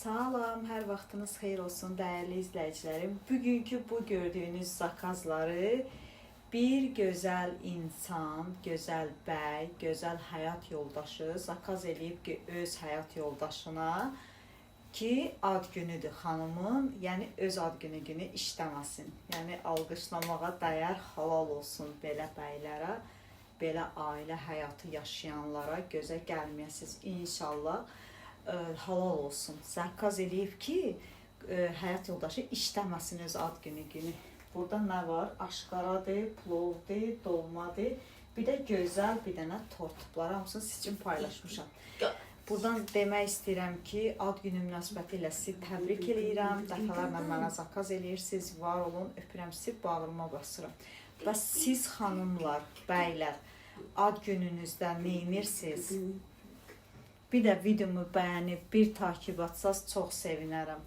Salam, hər vaxtınız xeyir olsun dəyərli izləyicilərim. Bugünkü bu gördüyünüz zakazları bir gözəl insan, gözəl bəy, gözəl həyat yoldaşı zakaz eləyib ki, öz həyat yoldaşına ki, ad günüdür xanımın, yəni öz ad günü günü işləməsin. Yəni alqışlamağa dəyər, halal olsun belə bəylərə, belə ailə həyatı yaşayanlara gözə gəlməyəsiz inşallah. Halal olsun. Zakaz eləyib ki, həyat yoldaşı işləməsin öz ad günü günü. Burada nə var? Aşqaradır, plovdur, dolmadır. Bir də gözəl bir dənə tort. Bunları hamısını siz üçün paylaşmışam. Buradan demək istəyirəm ki, ad günü münasibəti ilə sizi təbrik eləyirəm. Dəfələrlə mənə zakaz eləyirsiniz, var olun, öpürəm sizi, bağrıma basıram. Və siz xanımlar, bəylər, ad gününüzdə nə edirsiniz? Bir də videomu bəyənib bir takip atsaz çox sevinərəm.